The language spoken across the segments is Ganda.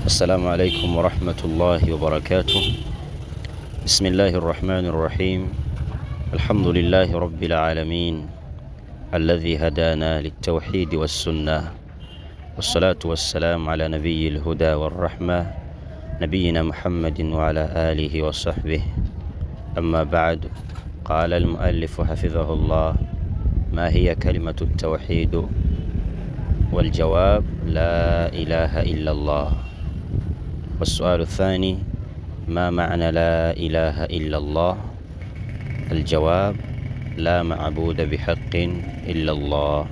Assalamu alaikum warahmatullahi wabarakatuh. Bismillahi rrahmani rrahim. Alhamdulillahi rabbil alamin alladhi hadana liltauhidi wassunnah wassalatu wassalamu ala nabiyi lhuda warrahma nabiyina Muhammadin wa ala alihi wasahbih. Amma ba'd. Qala almuallifu hafidhahu llah, ma hiya kalimatu ltauhidu? Waljawab la ilaha illa llah. والسؤال الثاني ما معنى لا إله إلا الله؟ الجواب لا معبود بحق إلا الله.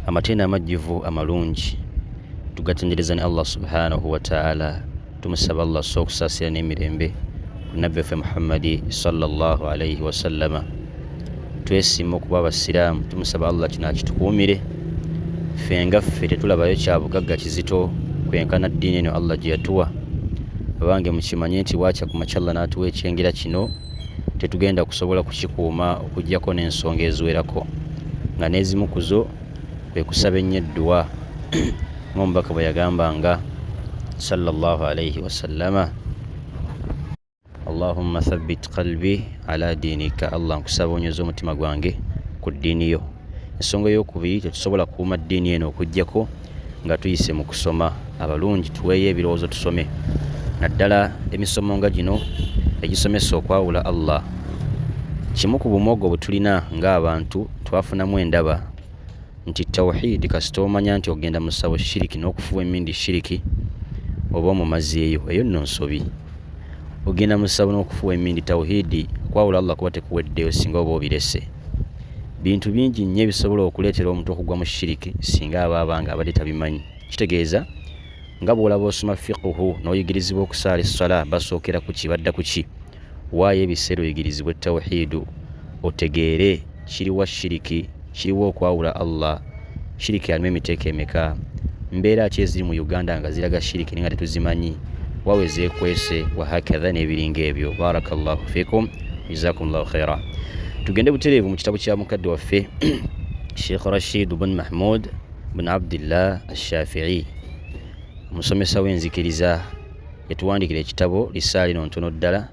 Amatendo amajjuvu amalungi tugatendereza ne Allah subhanahu wataala. Tumusaba Allah so okusaasira n'emirembe ku nabbi waffe Muhammadi sallallahu alaihi wasallama. Twesiima okuba abasiraamu, tumusaba Allah kino akitukuumire. Ffe nga ffe tetulabayo kya bugagga kizito kwenkana ddiini eno Allah gye yatuwa. Abange, mukimanye nti waakya ku makya Allah n'atuwa ekyengera kino, tetugenda kusobola kukikuuma okuggyako n'ensonga eziwerako, nga n'ezimu ku zo kwe kusaba ennyo edduwa, ng'omubaka bwe yagambanga sallallahu alaihi wasallama: "Allahumma thabbit qalbi ala dinika." Allah, nkusaba onyweze omutima gwange ku ddiini yo. Ensonga eyokubiri, tetusobola kukuuma ddiini eno okuggyako nga tuyise mu kusoma. Abalungi, tuweeyo ebirowoozo tusome, naddala emisomo nga gino egisomesa okwawula Allah. Kimu ku bumogo bwe tulina ng'abantu, twafunamu endaba nti tawhidi kasita omanya nti ogenda mu ssabo shiriki n'okufuwa emindi shiriki oba omumazeeyo. Eyo nno nsobi. Ogenda mu ssabo n'okufuwa emindi, tawhidi, okwawula Allah, kuba tekuweddeyo singa oba obirese. Bintu bingi nnyo ebisobola okuleetera omuntu okugwa mu shiriki singa aba abanga abadde tabimanyi. Kitegeeza nga bw'olaba osoma fiquhu n'oyigirizibwa okusaala essala, basookera ku ki, badda ku ki, waayo ebiseera oyigirizibwa tawhidu, otegeere kiriwa shiriki, kiriwa okwawula Allah, shiriki alimu emiteeko emeka, mbeera ki eziri mu Uganda nga ziraga shiriki naye nga tetuzimanyi, wawe zeekwese, wahakatha n'ebiringa ebyo. Barakallahu fikum, jazakumllahu khaira. Tugende butereevu mu kitabo kya mukadde waffe Sheikh Rashid bun Mahmud bun Abdillah Ashafii, omusomesa w'enzikiriza. Yatuwandikira ekitabo Risaala ino ntono ddala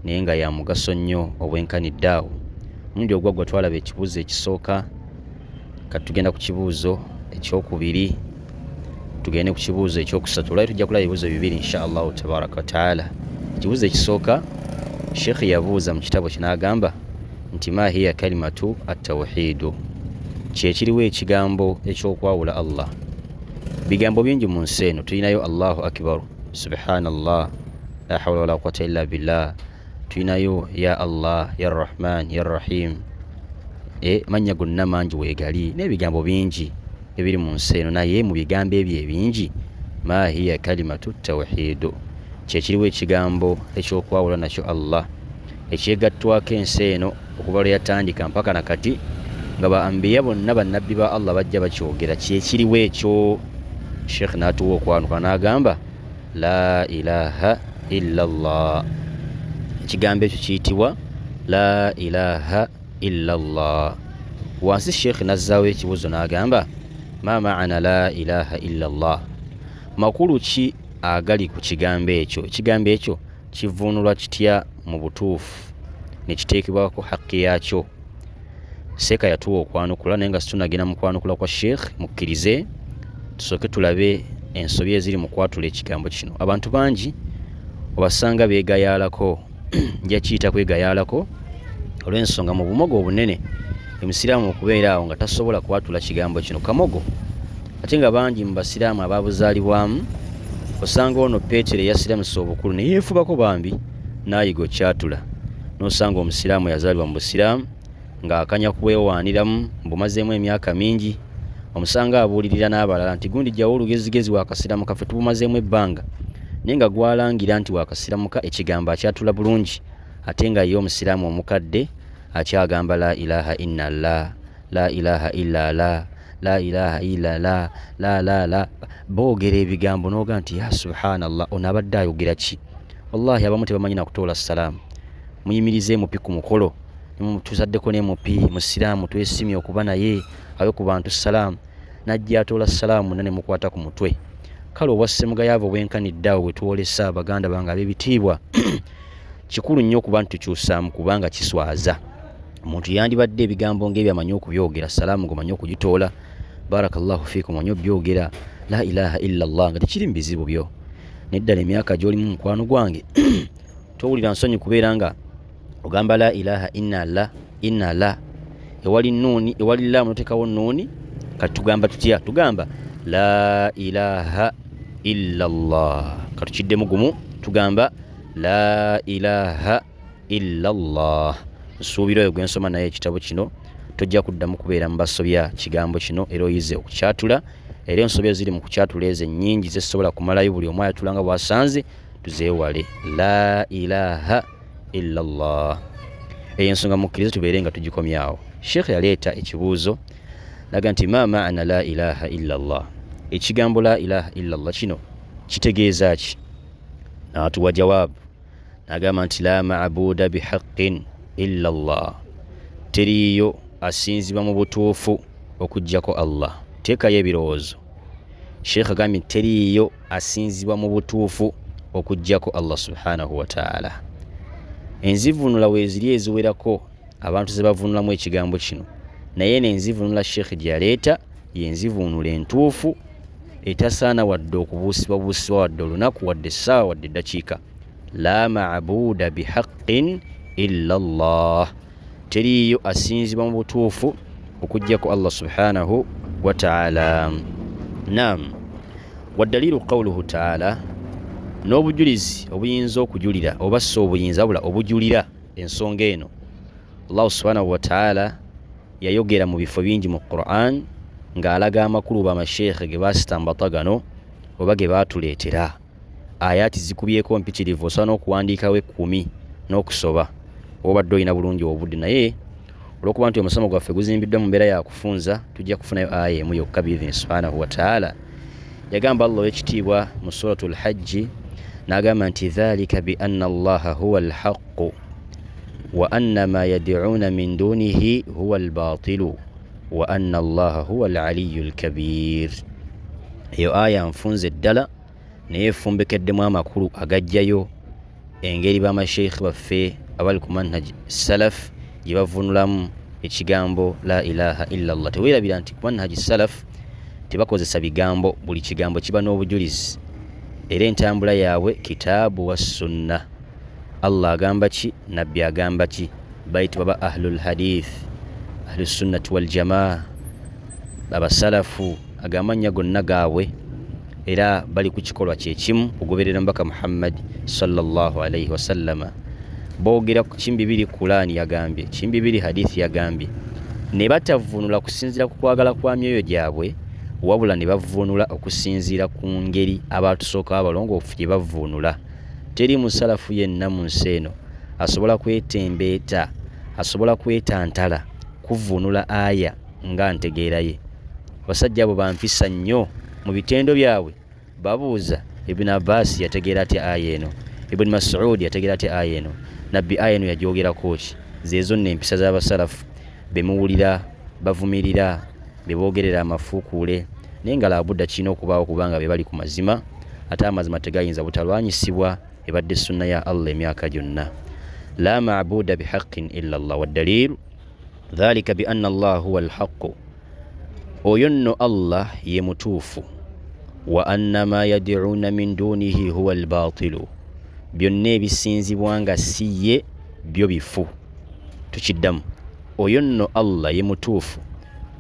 naye nga ya mugaso nnyo obwenkanidde awo. Omulundi ogwaggwa twalaba ekibuuzo ekisooka, kati tugenda ku kibuuzo ekyokubiri, tugende ku kibuuzo ekyokusatu. Olwali tujja kulaba ebibuuzo bibiri insha Allahu tabaraka wataala. Ekibuuzo ekisooka sheekh yabuuza mu kitabo kye n'agamba nti: "Ma hiya kalimatu attawhidu?" Kyekiriwo ekigambo ekyokwawula Allah? Bigambo bingi mu nsi eno. Tulinayo Allahu akbar, subhanallah, la hawla wala quwata illa billah, tulinayo ya Allah, ya Rahman, ya Rahim, mannya gonna mangi weegali n'ebigambo bingi ebiri mu nsi eno. Naye mu bigambo ebyo ebingi, ma hiya kalimatu tawhidu? Kyekiriwo ekigambo ekyokwawula nakyo Allah ekyegattwako ensi eno okuva lwe yatandika mpaka nakati, nga ba ambiya bonna, bannabbi ba Allah bajja bakyogera? Kyekiriwo ekyo? Sheekh n'atuwa okwanuka n'agamba: la ilaha illa llah. Ekigambo ekyo kiyitibwa la ilaha illa llah. Wansi sheekh n'azzaawo ekibuuzo n'agamba: ma maana la ilaha illa llah? Makulu ki agali ku kigambo ekyo? Ekigambo ekyo kivuunulwa kitya mu butuufu ne kiteekebwako hakki yakyo? Seeka yatuwa okwanukula, naye nga situnagenda mu kwanukula kwa sheekh, mukkirize tusooke tulabe ensobi eziri mu kwatula ekigambo kino. Abantu bangi obasanga beegayaalako, nja kiyita kwegayaalako, olw'ensonga mu bumogo obunene omusiraamu okubeera awo nga tasobola kwatula kigambo kino kamogo. Ate nga bangi mu basiraamu ababuzaalibwamu, osanga ono Peetero eyasiramusa obukulu ne yeefubako bambi n'ayiga okyatula, n'osanga omusiraamu yazaalibwa mu busiraamu ng'akanya kwewaaniramu mbumazeemu emyaka mingi, omusanga abuulirira n'abalala nti gundi jjawo olugezigezi, wakasiramuka, ffe tubumazeemu ebbanga, naye nga gwalangira nti wakasiramuka ekigambo akyatula bulungi, ate nga ye omusiraamu omukadde akyagamba la ilaha inna llah, la ilaha illa la, la ilaha illa la, la la la. Boogera ebigambo n'oga nti ya subhanallah, ono abadde ayogera ki? Wallahi abamu tebamanyi nakutoola salaamu. Muyimirize emupi ku mukolo, tusaddeko n'emupi musiraamu twesimye okuba naye awe ku bantu salaamu, najja atoola salaamu na ne mukwata ku mutwe. Kale obwa ssemugayaavu obwenkanidde awo bwe twolesa abaganda bange ab'ebitiibwa, kikulu nnyo okuba nti tukyusaamu, kubanga kiswaza. Omuntu yandibadde ebigambo ng'ebyo amanyi okubyogera, salaamu ng'omanyi okugitoola, barakallahu fiikum omanyi obyogera, la ilaha illa Allah nga tekiri mu bizibu byo. Neddala emyaka gy'olimu mukwano gwange, towulira nsonyi kubeera nga ogamba la ilaha inna la inna la, ewali nuuni ewali laamu noteekawo nuuni. Kati tugamba tutya? Tugamba la ilaha illa Allah. Katukiddemu gumu, tugamba la ilaha illa Allah. Nsuubira oyo gwe nsoma naye ekitabo kino tojja kuddamu kubeera mu basobya kigambo kino, era oyize okukyatula. Era ensobi eziri mu kukyatula ezo ennyingi zesobola kumalayo buli omu ayatula nga bw'asanze, tuzeewale. La ilaha illa Allah. Eyo ensonga mukkirize tubeere nga tugikomyawo. Sheikh yaleeta ekibuuzo naga nti ma maana la ilaha illa Allah, ekigambo la ilaha illa Allah kino kitegeeza ki? N'atuwa jawaabu n'agamba nti la maabuda bihaqqin illa Allah, teriiyo asinzibwa mu butuufu okuggyako Allah. Teekayo ebirowoozo. Sheikh agambye nti teriiyo asinzibwa mu butuufu okuggyako Allah subhanahu wa ta'ala. Enzivuunula weeziri eziwerako abantu ze bavuunulamu ekigambo kino, naye n'enzivuunula Sheikh gye yaleeta y'enzivuunula entuufu etasaana wadde okubuusibwabuusibwa wadde olunaku wadde essaawa wadde eddakiika. La maabuda bihaqqin illa Allah, teriiyo asinzibwa mu butuufu okuggyako Allah subhanahu wa ta'ala. Naam, waddaliilu qawluhu ta'ala, n'obujulizi obuyinza okujulira oba si obuyinza wabula obujulira ensonga eno. Allah subhanahu wa ta'ala yayogera mu bifo bingi mu Quran ng'alaga amakulu bamasheekhe ge baasitambata gano oba ge baatuleetera. Ayaati zikubyeko mpitirivu, osobola n'okuwandiikawo 10 n'okusoba obadde olina bulungi obudde, naye olw'okuba nti omusomo gwaffe guzimbiddwa mu mbeera ya kufunza, tujja kufunayo aya emu yokka biidhini subhanahu wa ta'ala. Yagamba Allah ow'ekitiibwa mu Suratul Hajji n'agamba nti dhalika bi anna Allaha huwa al-haqqu wa anna ma yad'una min dunihi huwa al-batilu wa anna Allaha huwa al-aliyyu al-kabir. Eyo aya nfunze ddala naye efumbekeddemu amakulu agajjayo engeri bamasheikh baffe abali ku manhaj salaf gye bavunulamu ekigambo la ilaha illa Allah. Teweerabira nti ku manhaj salaf tebakozesa bigambo, buli kigambo kiba n'obujulizi, era entambula yaabwe kitaabu wa sunna. Allah agamba ki, nabbi agamba ki, bayitibwa ba ahlul hadith, ahlus sunnati wal jamaa, abasalafu, agamannya gonna gaabwe, era bali ku kikolwa kyekimu kugoberera Mubaka Muhammad sallallahu alaihi wasallama. Boogera ku kimbibiri Kulaani yagambye, kimbibiri hadithi yagambye, ne batavvuunula kusinziira ku kwagala kwa myoyo gyabwe, wabula ne bavvuunula okusinziira ku ngeri abaatusookawo abalongoofu gye bavvuunula. Teri musalafu yenna mu nsi eno asobola kwetembeeta, asobola kwetantala kuvvuunula aya nga ntegeera ye. Abasajja abo bampisa nnyo mu bitendo byabwe. Babuuza Ibn Abbas yategeera atya aya eno, Ibn Mas'ud yategeera atya aya eno, nabbi aya eno yagyogerako ki? Zeezo nno empisa z'abasalafu bemuwulira bavumirira, beboogerera amafuukuule, naye nga laabudda kirina okubaawo kubanga be bali ku mazima, ate amazima tegayinza butalwanyisibwa, ebadde sunna ya Allah emyaka gyonna. La maabuda bihaqqin illa Allah. Waddaliilu dhalika bi anna Allah huwa alhaqqu, oyo nno Allah ye mutuufu, wa anna ma yad'una min dunihi huwa albatilu, byonna ebisinzibwa nga si ye byo bifu. Tukiddamu, oyo nno Allah ye mutuufu,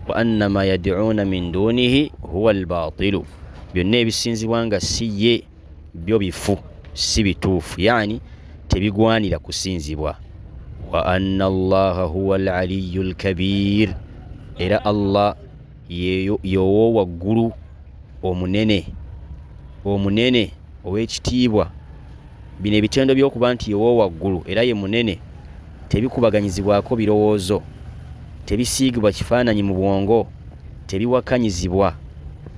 wa anna ma yad'una min dunihi huwa albatilu, byonna ebisinzibwa nga si ye byo bifu, si bituufu, yani tebigwanira kusinzibwa. Wa anna Allaha huwa al-aliyyu al-kabir, era Allah yewo waggulu omunene, omunene ow'ekitiibwa. Bino ebitendo by'okuba nti yewo waggulu era ye munene tebikubaganyizibwako birowoozo, tebisiigibwa kifaananyi mu bwongo, tebiwakanyizibwa,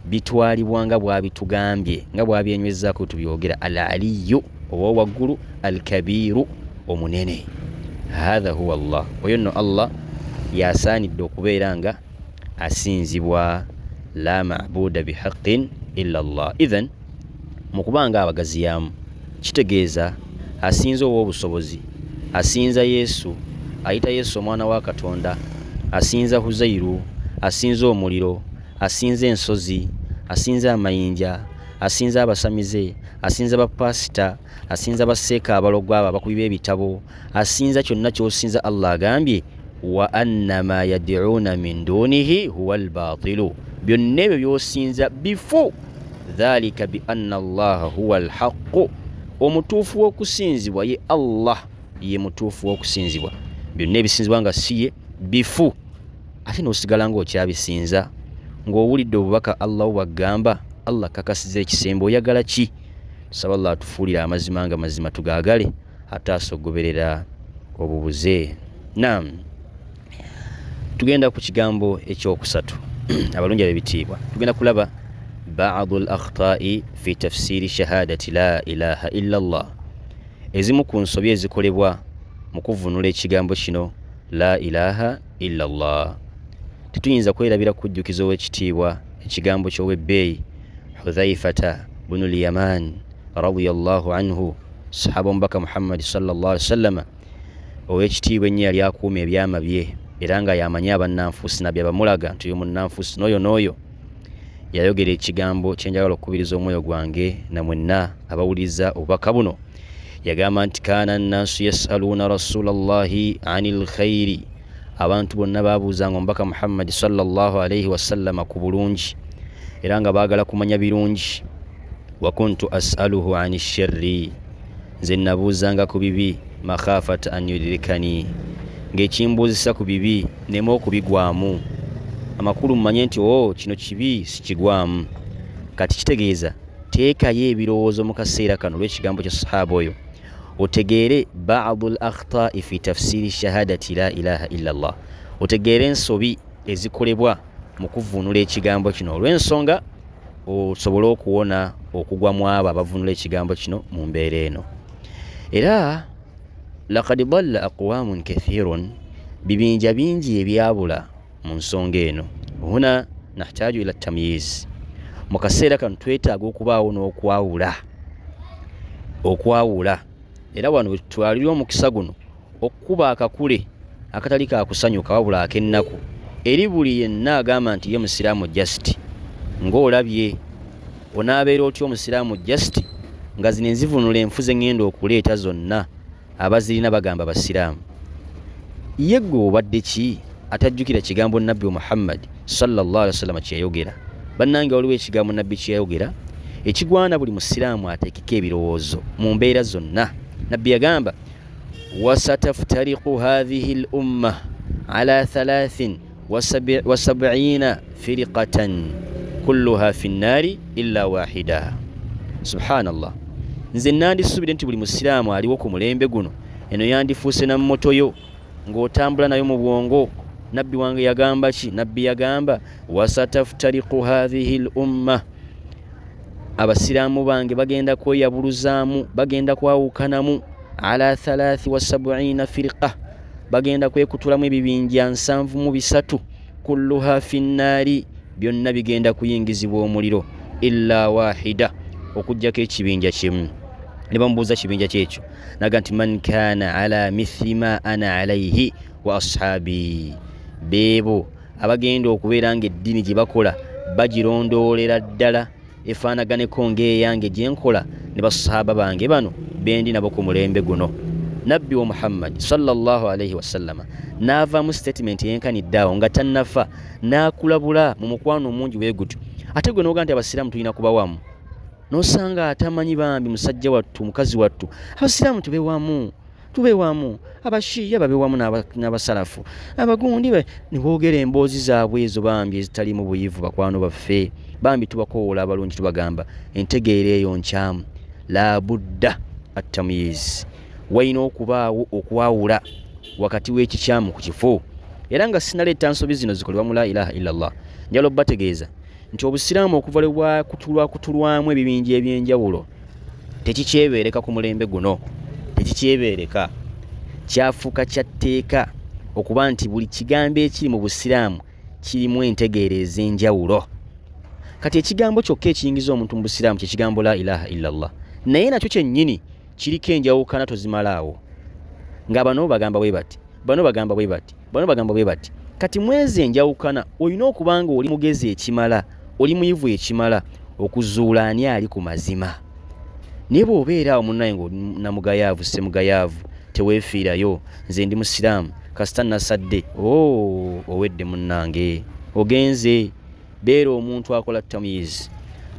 bitwalibwa nga bw'abitugambye, nga bw'abyenywezaako tubyogera. Al-aliyyu owowaggulu, al-kabiru omunene. Hatha huwa Allah, oyo nno Allah yasaanidde okubeera nga asinzibwa. La maabuda bihaqqin illa Allah. Idhan Mu kuba nga abagaziyamu, kitegeeza asinza ow'obusobozi, asinza Yesu, ayita Yesu omwana wa Katonda, asinza Huzairu, asinza omuliro, asinza ensozi, asinza amayinja, asinza abasamize, asinza bapaasita, asinza baseeka abalogo abo abakubi b'ebitabo, asinza kyonna ky'osinza. Allah agambye wa anna ma yad'uuna min dunihi huwa albatilu, byonna ebyo by'osinza bifu. Dhalika bi anna Allaha huwa alhaqu, omutuufu w'okusinzibwa ye Allah, ye mutuufu w'okusinzibwa, byonna ebisinzibwa nga si ye bifu. Ate n'osigala ng'okyabisinza ng'owulidde obubaka Allah bw'agamba. Allah kakasiza ekisembo, oyagala ki? Tusaba Allah atufuulire amazima nga mazima tugaagale, ate asogoberera obubuze. Naam, tugenda ku kigambo ekyokusatu. Abalungi ab'ebitiibwa, tugenda kulaba badu l akhtai fi tafsiri shahadati la ilaha illa llah, ezimu ku nsobi ezikolebwa mu kuvvunula ekigambo kino la ilaha illa llah. Tetuyinza kwerabira kujjukiza ow'ekitiibwa ekigambo ky'ow'ebbeeyi Hudhaifata bunu lyaman radiyallahu anhu, sahaba omubaka Muhammadi sallallahu alaihi wasallama ow'ekitiibwa ennyo, yali akuuma ebyama bye era nga yamanyi abannanfuusi. Nabbi abamulaga nti oyo munnanfuusi n'oyo n'oyo. Yayogera ekigambo kyenjagala okukubiriza omwoyo gwange na mwenna abawuliriza obubaka buno. Yagamba nti kaana nnaasu yasaluuna rasula llahi ani lkhairi, abantu bonna babuuzanga omubaka Muhammadi sallallahu alaihi wasallama ku bulungi, era nga baagala kumanya birungi. Wa kuntu asaluhu ani sherri, nze nabuuzanga ku bibi, makhafata an yudirikani, ng'ekimbuuzisa ku bibi neme okubigwamu. Amakulu mmanye nti o kino kibi sikigwamu. Kati kitegeeza teekayo ebirowoozo mu kaseera kano olw'ekigambo kya sahaba oyo, otegeere badu l akhtai fi tafsiri shahadati la ilaha illa llah, otegeere ensobi ezikolebwa mu kuvvuunula ekigambo kino, olw'ensonga osobole okuwona okugwa mu abo abavunula ekigambo kino mu mbeera eno. Era lakad dalla aqwamun kathirun, bibinja bingi ebyabula mu nsonga eno. Huna nahtaju ila tamyiz, mu kaseera kano twetaaga okubaawo n'okwawula, okwawula. Era wano wetutwalira omukisa guno okukuba akakule akatali kakusanyuka wabula ak'ennaku eri buli yenna agamba nti ye musiraamu just. Ng'olabye onaabeera otya omusiraamu just nga zino enzivunula enfu ze ŋŋenda okuleeta zonna abazirina bagamba basiraamu? Ye ggwe obadde ki atajjukira kigambo nabbi Muhammad sallallahu alaihi wasallam kyeyayogera? Bannange, waliwo ekigambo nabbi kyeyayogera ekigwana buli musiraamu ateekeko ebirowoozo mu mbeera zonna. Nabbi yagamba wasataftariqu hathihi l umma ala 73 firiqatan kulluha fi nnaari illa wahida. Subhanallah, nze nandisuubire nti buli musiraamu aliwo ku mulembe guno eno yandifuuse na mmoto yo ng'otambula nayo mu bwongo. Nabbi wange yagamba ki? Nabbi yagamba wasataftariqu hathihi l umma, abasiraamu bange bagenda kweyabuluzaamu, bagenda kwawukanamu, ala 73 firqa, bagenda kwekutulamu ebibinja 73, kulluha fi nnaari, byonna bigenda kuyingizibwa omuliro, illa wahida, okugjako ekibinja kimu. Ne bamubuuza kibinja kyekyo, naga nti man kana ala mithli ma ana alaihi wa ashabi, beebo abagenda okubeera nga eddiini gye bakola bagirondoolera ddala efaanaganeko ng'eyange gye nkola ne basahaba bange bano bendi nabo ku mulembe guno. Nabbi wa Muhammadi sallallahu alaihi wasallama n'avaamu statement yenkanidde awo nga tannafa, n'akulabula mu mukwano omungi bwe gutyo. Ate gwe n'ogaa nti abasiraamu tulina kubawamu, n'osanga atamanyi bambi musajja wattu, mukazi wattu, abasiraamu tube wamu, tube wamu, abashiya babe wamu n'abasalafu, abagundi ne boogera emboozi zaabwe ezo bambi ezitaliimu buyivu. Bakwano baffe bambi tubakowoola abalungi, tubagamba entegeera eyo nkyamu. Labudda attamyiz, walina okubaawo okwawula wakati w'ekikyamu ku kifo. Era nga sinaleeta nsobi zino zikolebwa mu la ilaha illa llah, njala obbategeeza nti obusiraamu okuva lwe bwakutulwakutulwamu ebibinja ebyenjawulo tekikyebeereka ku mulembe guno, tekikyebeereka. Kyafuuka kya tteeka okuba nti buli kigambo ekiri mu busiraamu kirimu entegeera ez'enjawulo. Kati ekigambo kyokka ekiyingiza omuntu mu busiraamu kye kigambo la ilaha illallah, naye nakyo kyennyini kiriko enjawukana tozimalaawo, nga bano bagamba bwe bati, bano bagamba bwe bati, bano bagamba bwe bati. Kati mwezi enjawukana olina okuba nga oli mugezi ekimala, oli muyivu ekimala okuzuula ani ali ku mazima. Naye bw'obeera awo munnaye ng'onamugayaavu ssemugayaavu, teweefiirayo, nze ndi musiraamu kasita nasadde, oo owedde munnange, ogenze. Beera omuntu akola tamyiz.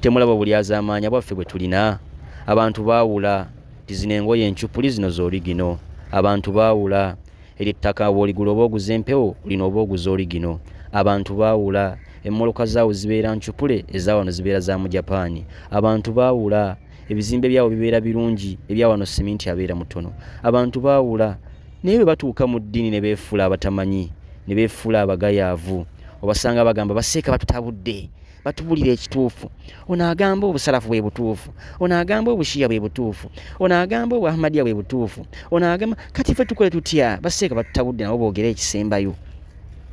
Temulaba obulyazaamaanya bwaffe bwe tulina? Abantu baawula nti zino engoye encupuli, zino z'oligino. Abantu baawula eryo ettaka bw'oligula oba oguza empewo, lino oba oguza oligino. Abantu baawula emmoloka zaawo zibeera ncupule, eza wano zibeera za mu Japaani. Abantu baawula ebizimbe byabwe bibeera birungi, ebya wano seminti abeera mutono. Abantu baawula, naye bwe batuuka mu ddiini ne beefuula abatamanyi, ne beefuula abagayaavu. Obasanga bagamba baseeka batutabudde, batubulira ekituufu. Ono agamba obusalafu bwe butuufu, ono agamba obushiya bwe butuufu, ono agamba obuahmadiya bwe butuufu, ono agamba kati ffe tukole tutya? Baseeka batutabudde, nabo boogere ekisembayo.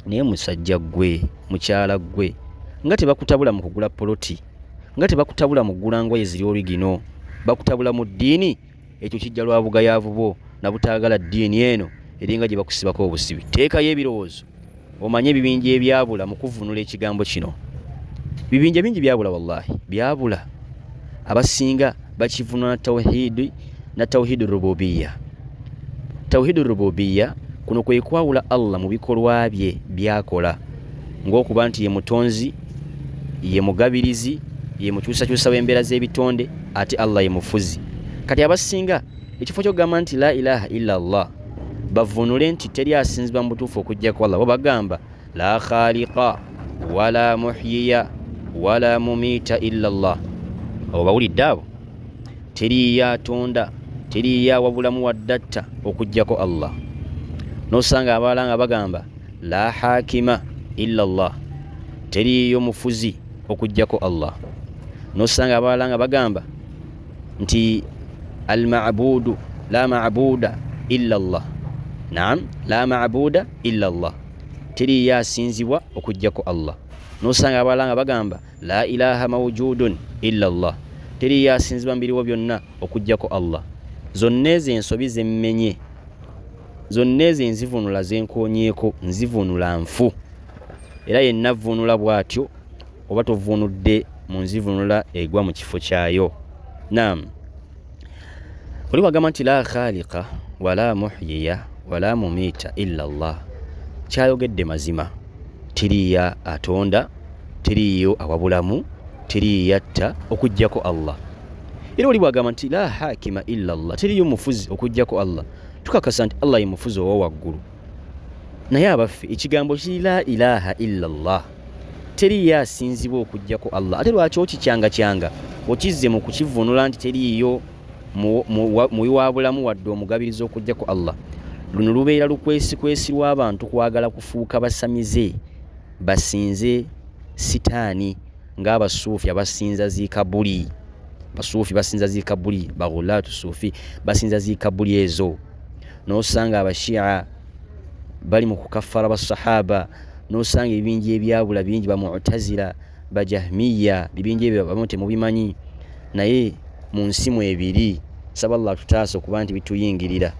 Naye musajja ggwe, mukyala ggwe, nga tebakutabula mu kugula poloti, nga tebakutabula mu kugula ngoye ziri origino, bakutabula mu ddiini. Ekyo kijja lwa bugayaavu bwo na butaagala ddiini eno eringa gye bakusibako obusibi. Teekayo ebirowoozo omanye ebibinja ebyabula mu kuvvunula ekigambo kino. Bibinja bingi byabula, wallahi byabula. Abasinga bakivunula na tawhidi, na tawhidi rububiya. Tawhidi rububiya kuno kwe kwawula Allah mu bikolwa bye byakola, ng'okuba nti ye mutonzi, ye mugabirizi, ye mukyusakyusa w'embeera z'ebitonde, ate Allah ye mufuzi. Kati abasinga ekifo ky'okugamba nti la ilaha illa Allah bavunule nti teri asinzibwa mu butuufu okuggyako Allah, bo bagamba la khaliqa wala muhyiya wala mumiita illa Allah. Abo bawulidde abo, teriiyo atonda, teriiyo awabulamu waddatta okuggyako Allah. N'osanga abalala nga bagamba la hakima illa Allah, teriiyo mufuzi okuggyako Allah. N'osanga abalala nga bagamba nti almabudu la mabuda illa Allah, naam, la mabuda illa Allah, teriiyo asinzibwa okuggyako Allah. N'osanga abalala nga bagamba la ilaha mawjudun illa Allah, teriiyo asinzibwa mu biriwo byonna okuggyako Allah. Zonna ezo ensobi zemmenye, zonna ezo enzivunula zenkoonyeeko, nzivunula nfu. Era yenna avvuunula bw'atyo oba tovvuunudde mu nzivunula egwa mu kifo kyayo. Naam, oli wagamba nti la khaliqa wala muhyiya wala mumiita illa Allah, kyayogedde mazima, teriiyo atonda, teriiyo awabulamu, teriiyo atta okuggyako Allah. Era oli bwagamba nti la hakima illa Allah, teriiyo mufuzi okuggyako Allah, tukakasa nti Allah ye mufuzi owa waggulu. Naye abaffe, ekigambo kiri la ilaha illa Allah, teriiyo asinzibwa okuggyako Allah, ate lwaki okikyangakyanga okizze mu kukivunula nti teriiyo muwi wa bulamu wadde omugabirizi okuggyako Allah? Luno lubeera lukwesikwesi lw'abantu kwagala kufuuka basamize, basinze sitaani ng'abasuufi abasinza zikabuli. Basuufi basinza zikabuli, baghulatu suufi basinza zikabuli ezo. N'osanga abashia bali mu kukaffara basahaba, n'osanga ebibinja ebyabula bingi, bamu'tazila, bajahmiya, bibinja ebyo abamu temubimanyi, naye mu nsi mwebiri. Saba Allah atutaasa okuba nti bituyingirira,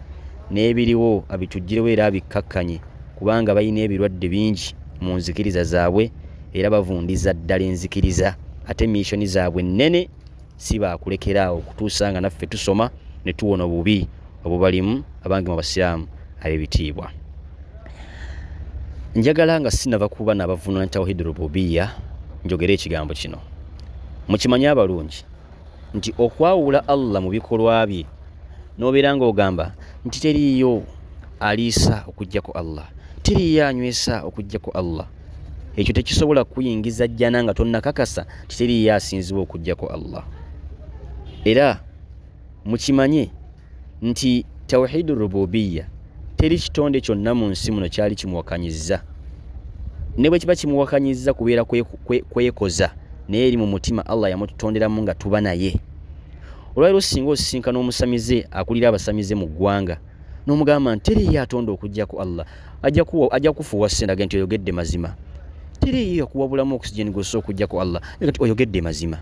n'ebiriwo abituggirewo era abikkakkanye, kubanga balina ebirwadde bingi mu nzikiriza zaabwe era bavundiza ddala enzikiriza, ate missioni zaabwe nnene, si baakulekeraawo okutuusa nga naffe tusoma ne tuwona obubi obubalimu. Abange mu basiraamu ab'ebitiibwa, njagala nga sinava kuba n'abavunula tawhid rububiya njogere ekigambo kino. Mukimanye abalungi nti okwawula Allah mu bikolwa bye, n'obeera ng'ogamba nti teriiyo aliisa okuggyako Allah, teriiyo anywesa okuggyako Allah, ekyo tekisobola kuyingiza jjana nga tonnakakasa nti teriiyo asinzibwa okuggyako Allah. Era mukimanye nti tawhidu rububiya teri kitonde kyonna mu nsi muno kyali kimuwakanyizza, ne bwe kiba kimuwakanyizza kubeera kwekoza, naye eri mu mutima Allah yamututonderamu nga tuba naye. Olwaliro singa osisinkana omusamize akulira abasamize mu ggwanga n'omugamba nti teriiyo atonda okuggyako Allah, ajja kufuuwa ssente age nti oyogedde mazima. Teriiyo yakuwa bulamu oxygen gw'ossa okuggyako Allah. Kati oyogedde mazima.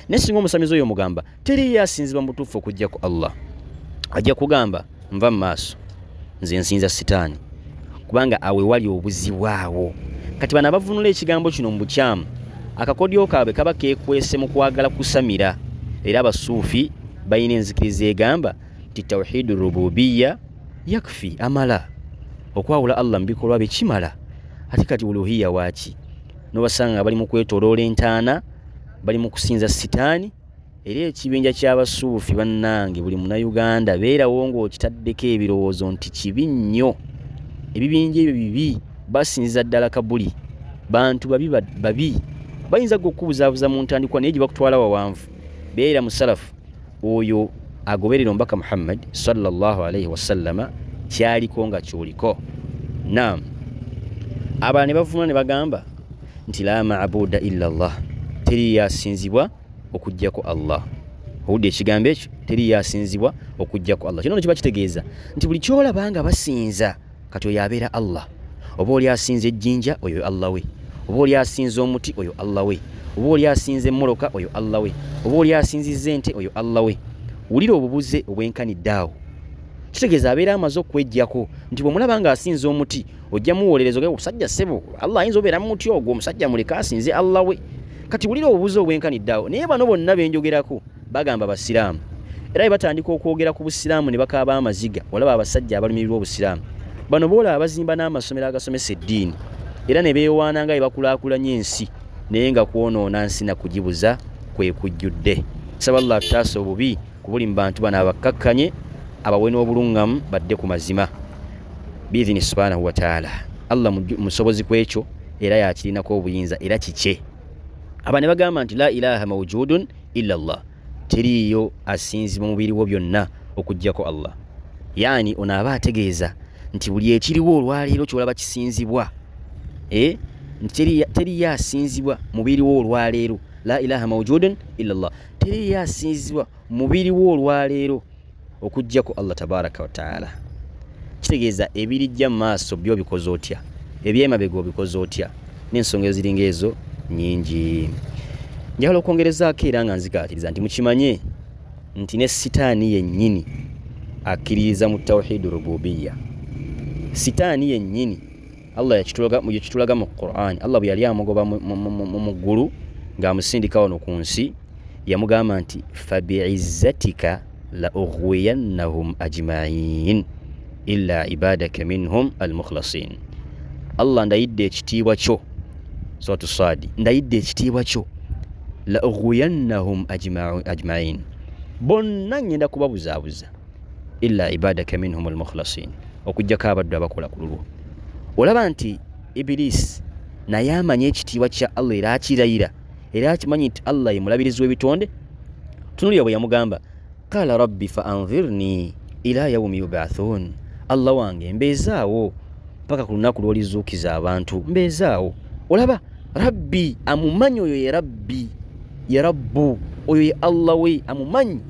Naye singa omusamize oyo omugamba teriiyo asinzibwa mu butuufu okuggyako Allah, ajja kugamba nva mu maaso, nze nsinza sitaani, kubanga awe wali obuzibu awo. Kati bano abavunula ekigambo kino mu bukyamu, akakodyo kaabwe kaba keekwese mu kwagala kusamira. Era abasuufi balina enzikiriza egamba nti tawhidu rububiya yakfi, amala okwawula Allah mu bikolwa bye kimala. Ate kati uluhiya waaki? Nobasanga nga bali mu kwetoloola entaana, bali mu kusinza sitaani. Era ekibinja ky'abasuufi bannange, buli Munnayuganda beerawo ng'okitaddeko ebirowoozo nti kibi nnyo. Ebibinja ebyo bibi, basinziza ddala kabuli, bantu babi babi, bayinza gwe okukubuzaabuza mu ntandikwa naye gye bakutwala wawanvu. Beera musalafu oyo agoberera omubaka Muhammad sallallahu alaihi wasallama kyaliko nga kyoliko. Naam, abalala ne bavuma ne bagamba nti la maabuda illa Allah, teriyo asinzibwa okuggyako Allah. Owulidde ekigambo ekyo? Teriyo asinzibwa okuggyako Allah. Kino kiba kitegeeza nti buli kyolaba nga basinza kati oyo abeera Allah. Oba oli asinza ejjinja, oyo Allah we. Oba oli asinza omuti, oyo Allah we. Oba oli asinza emmoloka, oyo Allah we. Oba oli asinzizza ente, oyo Allah we. Wulira obubuze obwenkanidde awo. Kitegeeza abeera amaze okweggyako nti bw'omulaba ng'asinza omuti ojja muwolereza oge omusajja ssebo, Allah ayinza obeera mu muti ogwo, omusajja muleke asinze Allah we. Kati wulira obubuze obwenkanidde awo. Naye bano bonna benjogerako bagamba basiraamu, era bwe batandika okwogera ku busiraamu ne bakaaba amaziga. Olaba abasajja abalumirirwa obusiraamu bano boolaba bazimba n'amasomero agasomesa eddiini, era ne beewaana nga bwe bakulaakulanya ensi, naye nga kwonoona nsi na kugibuza kwe kujjudde. Saba Allah atutaasa obubi ku buli mu bantu bano, abakkakkanye, abawe n'obuluŋŋamu badde ku mazima biidhini subhanahu wataala. Allah musobozi ku ekyo era yakirinako obuyinza era kikye. Aba ne bagamba nti la ilaha mawjudun illa Allah, teriiyo asinzibwa mu biriwo byonna okuggyako Allah. Yaani ono aba ategeeza nti buli ekiriwo olwaleero kyolaba kisinzibwa, nti teriiyo asinzibwa mu biriwo olwaleero. La ilaha mawjudun illa Allah, teriiyo asinzibwa mu biriwo olwaleero okuggyako Allah tabaraka wataala. Kitegeeza ebirijja mu maaso byo bikoze otya, ebyemabega obikoze otya, n'ensonga eziringa ezo nnyingi. Njagala okwongerezaako era nga nzikaatiriza nti mukimanye nti ne sitaani yennyini akkiririza mu tawhidu rububiya. Sitaani yennyini Allah yakitulaga mu Qur'an. Allah bwe yali amugoba mu ggulu ng'amusindika wano ku nsi, yamugamba nti fabiizzatika la ughwiyannahum ajma'in illa ibadaka minhum almukhlasin. Allah, ndayidde ekitiibwa kyo, suratu Sadi, ndayidde ekitiibwa kyo, la ughwiyannahum ajma'in, bonna ngenda kubabuzaabuza, illa ibadaka minhum almukhlasin, okuggyako abaddu abakola ku lulwo. Olaba nti Ibilisi naye amanyi ekitiibwa kya Allah era akirayira, era akimanyi nti Allah ye mulabirizi w'ebitonde. Tunulira bwe yamugamba, qala rabbi fa anzirni ila yaumi yubathun, Allah wange mbeezaawo paka ku lunaku lw'olizuukiza abantu, mbeezaawo. Olaba rabbi amumanyi, oyo ye rabbi, ye rabbu, oyo ye Allah we amumanyi.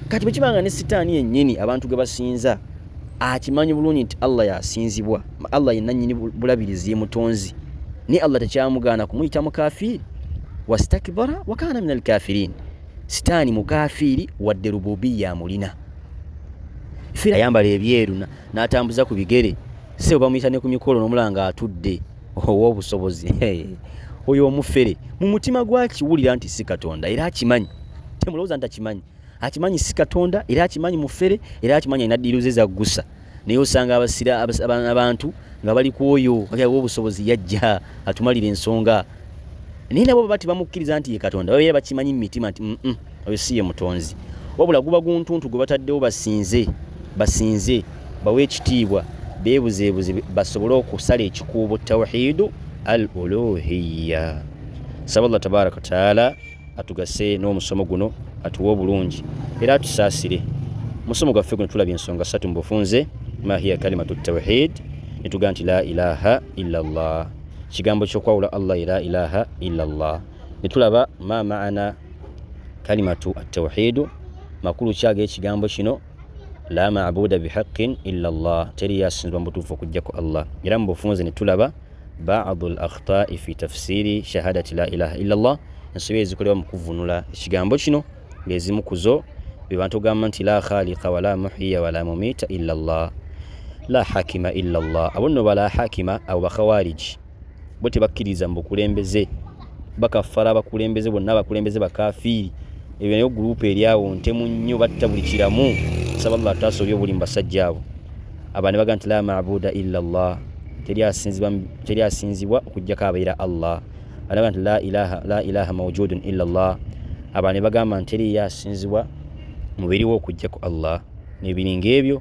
Kati bwe kibanga ne sitaani yennyini abantu ge basinza akimanyi bulungi nti Allah yasinzibwa, Allah ye nannyini bulabirizi, ye mutonzi, naye Allah tekyamugaana kumuyita mukafiiri. Wastakbara wa kana min alkafirin, sitaani mukafiiri wadde rububiya amulina. Fira ayambala ebyeru n'atambuza ku bigere, se bamuyita ne ku mikolo n'omulanga atudde ow'obusobozi. Oyo omufere mu mutima gwakiwulira nti si Katonda, era akimanyi. Temulowooza nti akimanyi, akimanyi si Katonda, era akimanyi mufere, era akimanyi alina ddiiru ze zaggusa. Naye osanga abasira abantu nga bali ku oyo ow'obusobozi yajja atumalira ensonga, naye nabo baba tebamukkiriza nti ye Katonda, babeera bakimanyi mu mitima nti oyo si ye mutonzi, wabula guba guntuntu gwe bataddewo basinze, basinze bawe ekitiibwa, beebuzeebuze basobole okusala ekikuubo tawhidu al uluhiya. Saba Allah tabaraka wataala atugase n'omusomo guno, atuwe obulungi era atusaasire. Musomo gwaffe guno tulabye ensonga ssatu mu bufunze. Ma hiya kalimatu tawhid, netugaa nti la ilaha illa Allah, kigambo ky'okwawula Allah ye la ilaha illa Allah. Netulaba ma maana kalimatu atawhidu, makulu ki ag'ekigambo kino la mabuda bihaqin illa Allah, teri yasinzibwa mu butuufu okuggyako Allah. Era mu bufunze ne tulaba Ba'du al-akhta'i fi tafsiri shahadati la ilaha illa Allah, ensobi ezikolebwa mu kuvvunula ekigambo kino, ng'ezimu ku zo be bantu ogamba nti la khaliqa wala muhyiya wala mumita illa Allah, la hakima illa Allah. Abo nno bala hakima, abo bakhawariji, bo tebakkiriza mu bukulembeze, bakafara abakulembeze bonna, abakulembeze bakafiiri. Ebyo nayo gurupu eri awo ntemu nnyo, batta buli kiramu. Nsaba Allah ataasa oli obuli mu basajja abo. Aba ne bagamba nti la maabuda illa Allah, teri asinzibwa okuggyako abeera Allah. Aba ne bagamba nti la ilaha mawjudun illa Allah. Aba ne bagamba nti teriyo asinzibwa mubiriwo okuggyako Allah. N'ebiringa ebyo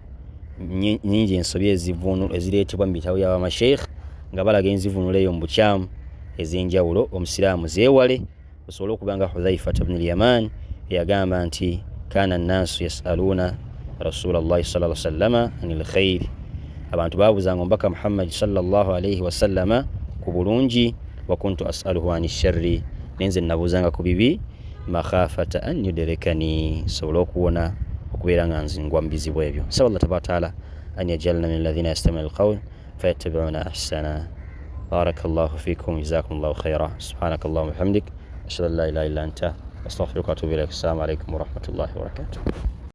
nyingi ensobi ezireetebwa mu bitabo by'abamasheikh nga balaga enzivuunula eyo mu bukyamu ez'enjawulo. Omusiraamu zeewale osobole okuba nga Hudhaifa ibn al-Yaman eyagamba nti kana nnaasu yasaluuna rasulallahi sallallahu alaihi wasallama anil khair, abantu baabuzanga omubaka Muhammad sallallahu alaihi wasallama ku bulungi, wa kuntu as'aluhu ani sharri, nenze nabuuzanga ku bibi, makhafata an yudrikani, nsobole okuwona okubeera nga nzingwa mu bizibu ebyo. Nsaba Allah tabaraka taala an yajalna min alladhina yastami'una alqawl fayattabi'una ahsana. Barakallahu fikum, jazakumullahu khaira. Subhanakallahumma wa bihamdik, ashhadu an la ilaha illa anta, astaghfiruka wa atubu ilaik. Assalamu alaikum wa rahmatullahi wa barakatuh.